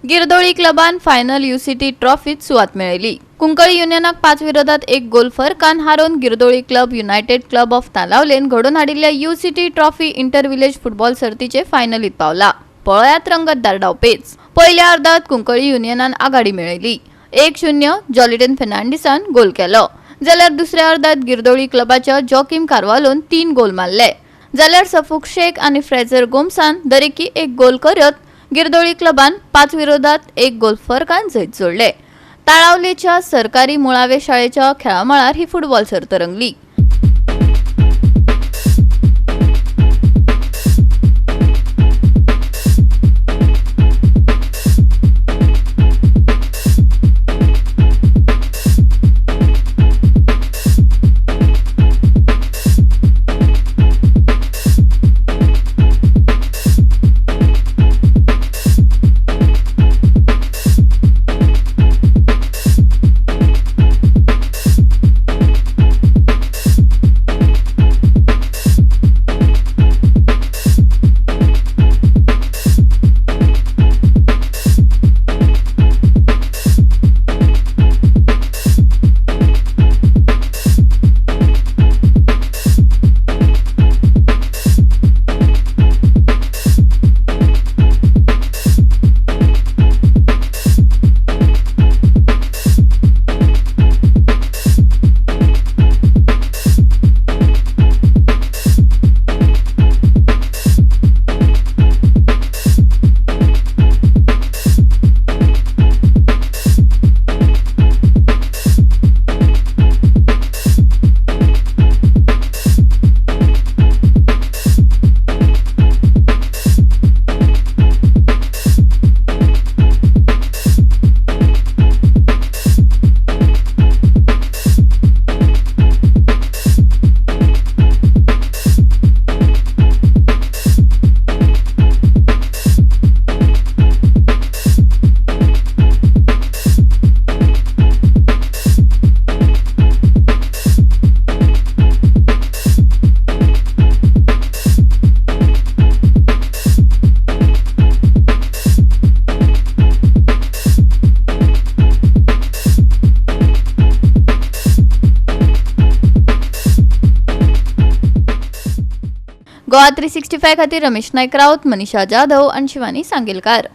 गिरदोळी क्लबान final यूसीटी ट्रॉफीत सुवात मेळयली. कुंकळी युनियनाक 5 विरोधात 1 गोल फरकान हारोवन गिरदोळी क्लब युनायटेड क्लब ऑफ तालावलेन घडोवन हाडिल्ल्या UCT trophy inter village football सर्तीचे फायनलीत पावला. पळयात रंगतदार डावपेच. पयल्या अर्दात कुंकळी युनियनान आघाडी मेळयली. 1-0 जॉलिटन फेर्नांडीसान गोल केलो, जाल्यार दुसऱ्या अर्दात गिरदोळी क्लबाच्या जॉकीम कार्वालोन 3 गोल मारले, जाल्यार सफूक शेख आनी फ्रेझर गोम्सान दरेकी एक गोल करत गिरदोळी क्लबान 5 विरोधात 1 गोल फरकान जैत जोडले. ताळावलेच्या सरकारी मुळावे शाळेच्या खेळामळार ही फुटबॉल सर्त रंगली. गोवा 365 खातीर रमेश नायक राऊत, मनीषा जाधव आणि शिवानी सांगेलकार.